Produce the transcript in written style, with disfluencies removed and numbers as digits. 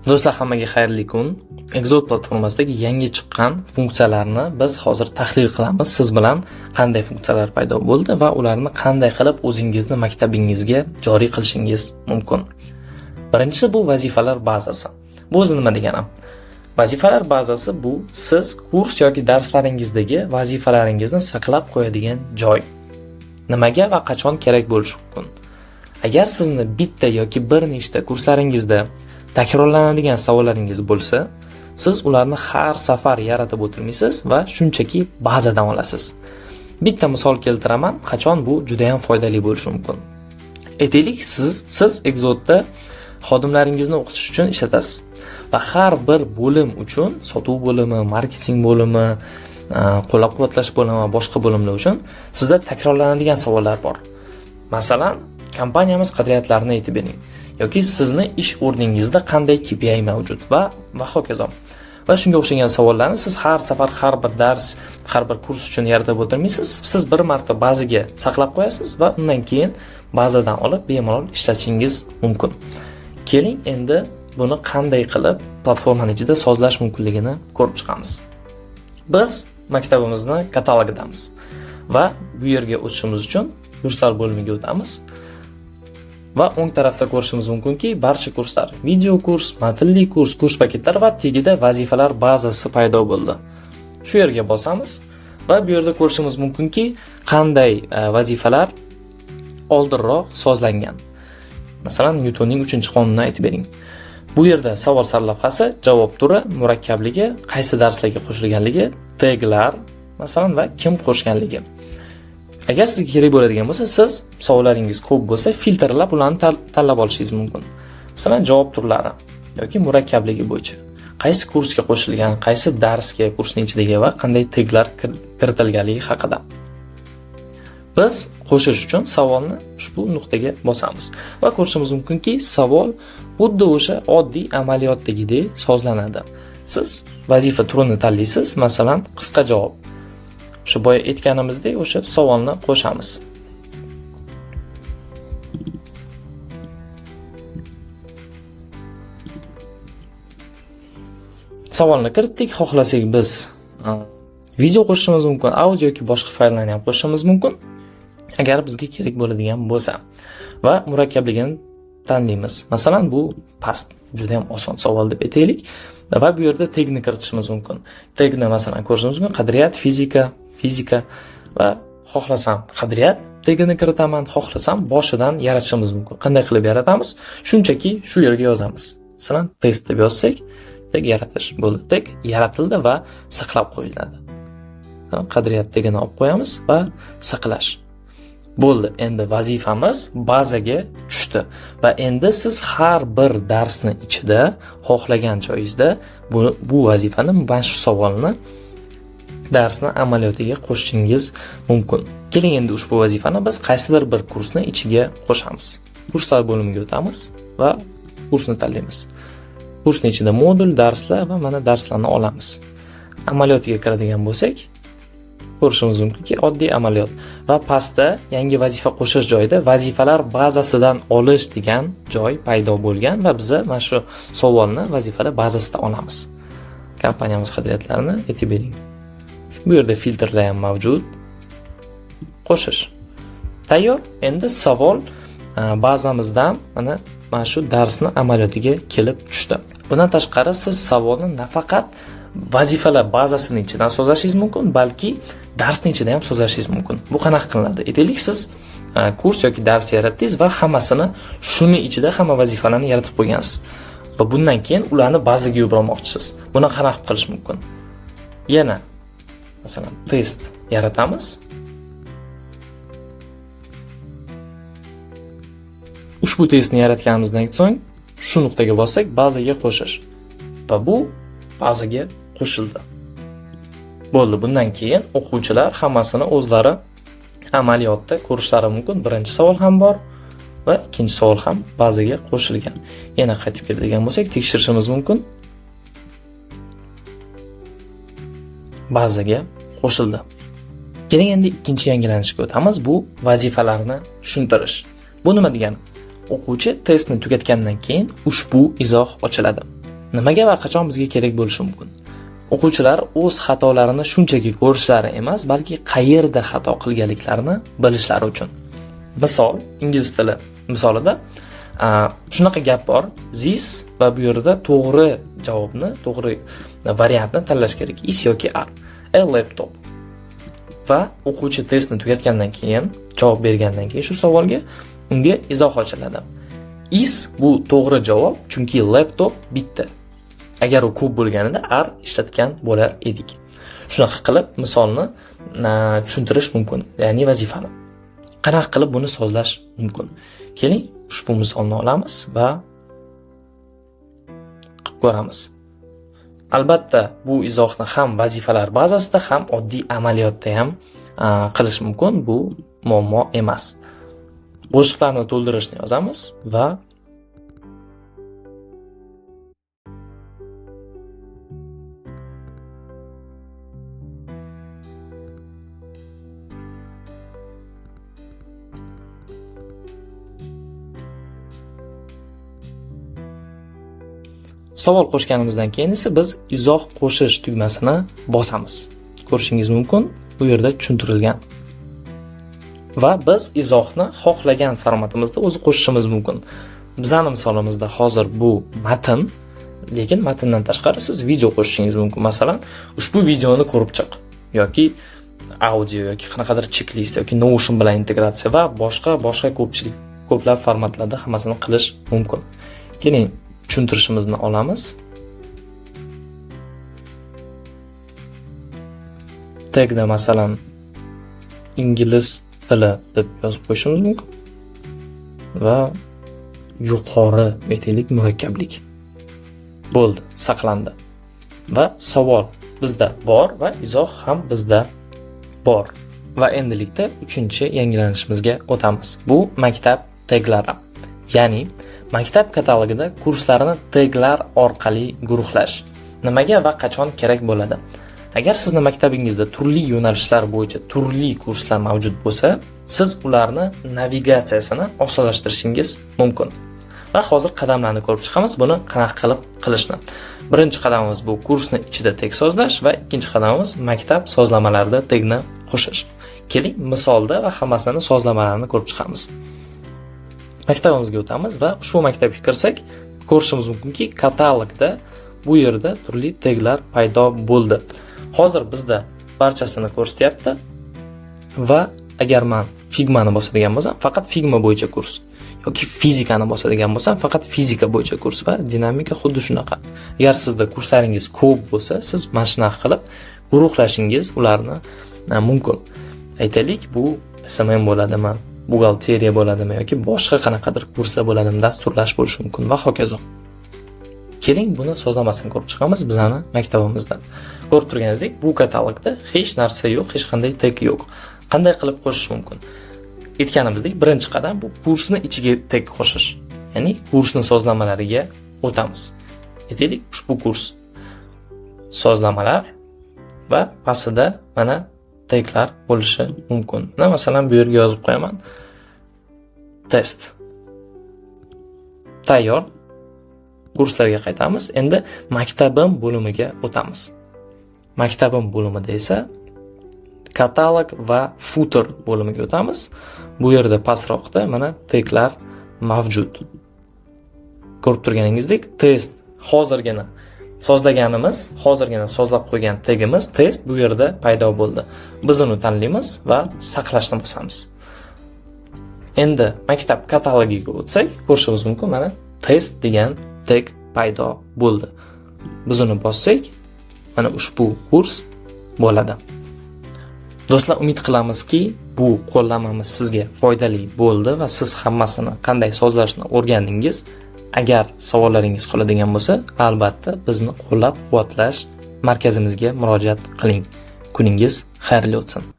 Do'stlar, hammaga xayrli kun. Exot platformasidagi yangi chiqqan funksiyalarni biz hozir tahlil qilamiz. Siz bilan qanday funksiyalar paydo bo'ldi va ularni qanday qilib o'zingizni maktabingizga joriy qilishingiz mumkin. Birinchisi bu vazifalar bazasi. Bu o'zi nima degani? Vazifalar bazasi bu siz kurs yoki darslaringizdagi vazifalaringizni saqlab qo'yadigan joy. Nimaga va qachon kerak bo'lishi mumkin? Agar sizni bitta yoki bir nechta kurslaringizda takrorlanadigan savollaringiz bo'lsa, siz ularni har safar yaratib o'tirmaysiz va shunchaki bazadan olasiz. Bitta misol keltiraman, qachon bu juda ham foydali bo'lishi mumkin. Aytaylik, siz Exotda xodimlaringizni o'qitish uchun ishlatasiz va har bir bo'lim uchun, sotuv bo'limi, marketing bo'limi, qo'llab-quvvatlash bo'limi va boshqa bo'limlar uchun sizda takrorlanadigan savollar bor. Masalan, kompaniyamiz qadriyatlarini aytib bering yoki sizni ish o'rningizda qanday KPI mavjud va hokazo. Va shunga o'xshagan savollarni siz har safar har bir dars, har bir kurs uchun yaratib o'tirmaysiz. Siz bir marta bazaga saqlab qo'yasiz va undan keyin bazadan olib bemalol ishlatishingiz mumkin. Keling, endi buni qanday qilib platformani ichida sozlash mumkinligini ko'rib chiqamiz. Biz maktabimizni katalogidamiz va bu yerga o'tishimiz uchun kurslar bo'limiga o'tamiz. Va o'ng tarafda ko'rishimiz mumkinki, barcha kurslar, video kurs, matnli kurs, kurs paketlari va tagida vazifalar bazasi paydo bo'ldi. Shu yerga bosamiz va bu yerda ko'rishimiz mumkinki, qanday vazifalar oldinroq sozlangan. Masalan, Nyutonning 3-qonunini aytib bering. Bu yerda savol sarlavhasi, javob turi, murakkabligi, qaysi darslarga qo'shilganligi, taglar, masalan, va kim qo'shganligi. Agar sizga kerak bo'ladigan bo'lsa, siz savollaringiz ko'p bo'lsa, filtrlab ularni tanlab olishingiz mumkin. Masalan, javob turlari yoki murakkabligi bo'yicha. Qaysi kursga qo'shilgan, qaysi darsga, kursning ichidagi va qanday taglar kiritilganligi haqida. Biz qo'shish uchun savolni ushbu nuqtaga bosamiz va ko'rishimiz mumkinki, savol xuddi o'sha oddiy amaliyotdagidek sozlanadi. Siz vazifa turini tanlaysiz, masalan, qisqa javob. O'sha boya aytganimizdek o'sha savolni qo'shamiz. Savolni kiritdik, xohlasak biz video qo'shishimiz mumkin, audio yoki boshqa fayllarni ham qo'shishimiz mumkin, agar bizga kerak bo'ladigan bo'lsa. Va murakkabligini tanlaymiz. Masalan, bu past, juda ham oson savol deb aytaylik. Va bu yerda tagni kiritishimiz mumkin. Tagni masalan ko'rishimiz mumkin, qadriyat, fizika, fizika va xohlasam qadriyat tagini kiritaman, xohlasam boshidan yaratishimiz mumkin. Qanday qilib yaratamiz? Shunchaki shu yerga yozamiz. Masalan, test deb yozsak, tag yaratish bo'ldi. Tag yaratildi va saqlab qo'yiladi. Qadriyat tagini olib qo'yamiz va saqlash. Bo'ldi, endi vazifamiz bazaga tushdi va endi siz har bir darsni ichida xohlagan joyingizda bu vazifani, mana shu savolni darsni amaliyotiga qo'shishingiz mumkin. Keling, endi ushbu vazifani biz qaysidir bir kursni ichiga qo'shamiz. Kurslar bo'limiga o'tamiz va kursni tanlaymiz. Kursning ichida modul, darslar va mana darslarni olamiz. Amaliyotiga kiradigan bo'lsak, ko'rishimiz mumkinki, oddiy amaliyot va pastda yangi vazifa qo'shish joyida vazifalar bazasidan olish degan joy paydo bo'lgan va biza mana shu savolni vazifalar bazasidan olamiz. Kompaniyamiz qadriyatlarini aytib bering. Bu yerda filtrlar ham mavjud. Qo'shish. Tayyor. Endi savol bazamizdan mana shu darsni amaliyotiga kelib tushdi. Bundan tashqari siz savolni nafaqat vazifalar bazasining ichidan sozlashingiz mumkin, balki darsning ichida ham sozlashingiz mumkin. Bu qanaqa qilinadi? Aytaylik, siz kurs yoki dars yaratdingiz va hammasini shuni ichida hamma vazifalarni yaratib qo'ygansiz. Va bundan keyin ularni bazaga yubormoqchisiz. Buni qanaqa qilish mumkin? Yana masalan, test yaratamiz. Ushbu testni yaratganimizdan so'ng shu nuqtaga bossak, bazaga qo'shish. Va bu bazaga qo'shildi. Bo'ldi, bundan keyin o'quvchilar hammasini o'zlari amaliyotda ko'rishlari mumkin. Birinchi savol ham bor va ikkinchi savol ham bazaga qo'shilgan. Yana qaytib keladigan bo'lsak, tekshirishimiz mumkin. Bazaga qo'shildi. Keling, endi ikkinchi yangilanishga o'tamiz. Bu vazifalarni tushuntirish. Bu nima degani? O'quvchi testni tugatgandan keyin ushbu izoh ochiladi. Nimaga va qachon bizga kerak bo'lishi mumkin? O'quvchilar o'z xatolarini shunchaki ko'rishlari emas, balki qayerda xato qilganliklarini bilishlari uchun. Misol, ingliz tili misolida shunaqa gap bor: this va bu yerda to'g'ri javobni, to'g'ri variantni tanlash kerak. Is yoki are. A laptop. Va o'quvchi testni tugatgandan keyin, javob bergandan keyin shu savolga unga izoh ochiladi. Is bu to'g'ri javob, chunki laptop bitta. Agar u ko'p bo'lganida are ishlatgan bo'lar edik. Shunaqa qilib misolni tushuntirish mumkin, ya'ni vazifani. Qanaqa qilib buni sozlash mumkin? Keling, ushbu misolni olamiz va qilib ko'ramiz. Albatta, bu izohni ham vazifalar bazasida, ham oddiy amaliyotda ham qilish mumkin. Bu muammo emas. Bo'shliqlarni to'ldirishni yozamiz va savol qo'shganimizdan keyin esa biz izoh qo'shish tugmasini bosamiz. Ko'rishingiz mumkin, bu yerda tushuntirilgan. Va biz izohni xohlagan formatimizda o'zi qo'shishimiz mumkin. Bizning misolimizda hozir bu matn, lekin matndan tashqari siz video qo'shishingiz mumkin. Masalan, ushbu videoni ko'rib chiq yoki audio yoki qanaqadir checklist yoki Notion bilan integratsiya va boshqa ko'pchilik ko'plab formatlarda hammasini qilish mumkin. Keling, tushuntirishimizni olamiz. Tagda masalan ingliz tili deb yozib qo'yishimiz mumkin va yuqori aytaylik murakkablik. Bo'ldi, saqlandi. Va savol bizda bor va izoh ham bizda bor. Va endilikda 3-chi yangilanishimizga o'tamiz. Bu maktab taglari. Ya'ni maktab katalogida kurslarni taglar orqali guruhlash. Nimaga va qachon kerak bo'ladi? Agar sizni maktabingizda turli yo'nalishlar bo'yicha turli kurslar mavjud bo'lsa, siz ularni navigatsiyasini osonlashtirishingiz mumkin. Va hozir qadamlarni ko'rib chiqamiz, buni qanaqa qilib qilishni. Birinchi qadamimiz bu kursni ichida tag sozlash va ikkinchi qadamimiz maktab sozlamalarida tagni qo'shish. Keling, misolda va hammasini sozlamalarni ko'rib chiqamiz. Maktabimizga o'tamiz va ushbu maktabga kirsak, ko'rishimiz mumkinki, katalogda bu yerda turli taglar paydo bo'ldi. Hozir bizda barchasini ko'rsatyapti va agar men Figmani bosadigan bo'lsam, faqat Figma bo'yicha kurs yoki fizikani bosadigan bo'lsam, faqat fizika bo'yicha kurs va dinamika xuddi shunaqa. Agar sizda kurslaringiz ko'p bo'lsa, siz mana shunaqa qilib guruhlashingiz ularni mumkin. Aytaylik, bu SMM bo'ladimi, buxgalteriya bo'ladimi yoki boshqa qanaqadir kurslar bo'ladimi, dasturlash bo'lishi mumkin va hokazo. Keling, buni sozlamasini ko'rib chiqamiz bizani maktabimizda. Ko'rib turganingizdek, bu katalogda hech narsa yo'q, hech qanday tag yo'q. Qanday qilib qo'shish mumkin? Aytganimizdek, birinchi qadam bu kursni ichiga tag qo'shish. Ya'ni kursni sozlamalariga o'tamiz. Aytaylik, ushbu kurs sozlamalar va pastida mana taglar bo'lishi mumkin. Mana masalan, bu yerga yozib qo'yaman. Test. Tayyor. Kurslarga qaytamiz. Endi maktabim bo'limiga o'tamiz. Maktabim bo'limida esa katalog va footer bo'limiga o'tamiz. Bu yerda pastroqda mana taglar mavjud. Ko'rib turganingizdek, test hozirgina sozlaganimiz, hozirgina sozlab qo'ygan tagimiz test bu yerda paydo bo'ldi. Biz uni tanlaymiz va saqlashni bosamiz. Endi maktab katalogiga o'tsak, ko'rishimiz mumkin, mana test degan tag paydo bo'ldi. Biz uni bossak, mana ushbu kurs bo'ladi. Do'stlar, umid qilamizki, bu qo'llanmamiz sizga foydali bo'ldi va siz hammasini qanday sozlashni o'rgandingiz. Agar savollaringiz qoladigan bo'lsa, albatta bizni qo'llab-quvvatlash markazimizga murojaat qiling. Kuningiz xayrli o'tsin.